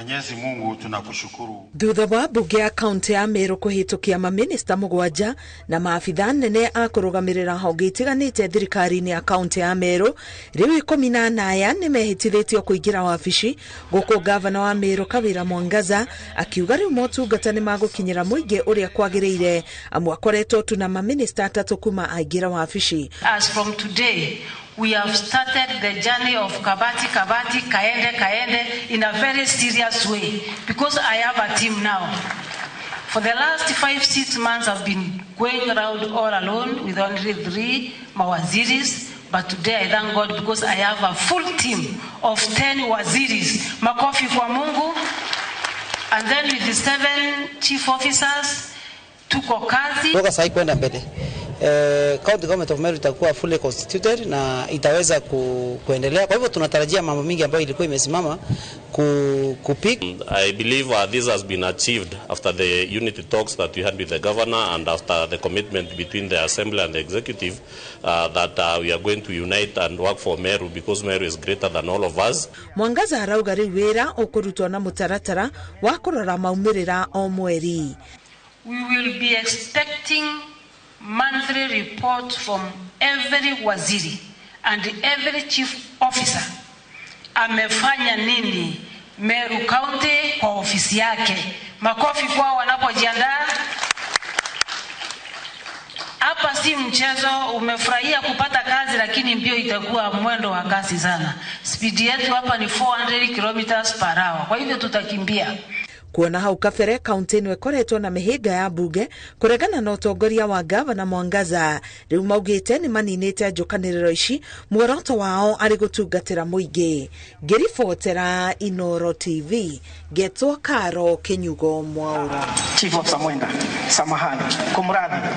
Mwenyezi Mungu tunakushukuru. Thutha wa mbunge ya kaunti ya Meru kũhĩtũkia mamĩnĩsta 7 na maabitha nene a kũrũgamĩrĩra honge itiganĩte thirikari-inĩ ya kaunti ya Meru, rĩu 14 aya nĩ mehĩtithĩtio kũingĩra wabici, gũkũ gavana wa Meru Kawira Mwangaza akiuga rĩu motungata nĩ magũkinyĩra mũingĩ ũrĩa kwagĩrĩire, amu akoretwo tu na mamĩnĩsta 3 kuma aingĩra wabici. As from today, we have started the journey of Kabati Kabati, Kaende Kaende in a very serious way, because I have a team now. For the last 5-6 months, I've been going around all alone with only 3 mawaziris, but today I thank God because I have a full team of 10 waziris. Makofi kwa Mungu. And then with the 7 chief officers, tuko kazi. Kutoka sahi kwenda mbele, County Government of Meru itakuwa fully constituted na itaweza kuendelea. Kwa hivyo tunatarajia mambo mingi ambayo ilikuwa imesimama kupick. I believe this has been achieved after the unity talks that we had with the governor and after the commitment between the assembly and the executive that we are going to unite and work for Meru, because Meru is greater than all of us. Mwangaza arauga rĩu wĩra ũkũrutwo na mũtaratara wa kũrora maumĩrĩra o mweri. We will be expecting monthly report from every waziri and every chief officer. Amefanya nini Meru County kwa ofisi yake. Makofi kwao wanapojiandaa. Hapa si mchezo. Umefurahia kupata kazi, lakini mbio itakuwa mwendo wa kasi sana. Speed yetu hapa ni 400 kilometers per hour. Kwa hivyo tutakimbia. Kuona hau kabere kaunti ĩno ĩkoretwo na mĩhĩnga ya mbunge kũregana na ũtongoria wa gavana Mwangaza, rĩu maugĩte nĩ maninĩte njũkanĩrĩro ici, muoroto wao arĩ gũtungatĩra mũingĩ. Ngĩribotera Inooro TV, ngetwo Karo Kinyugo Mwaura. Chief of Samwenda, samahani, kumradhi.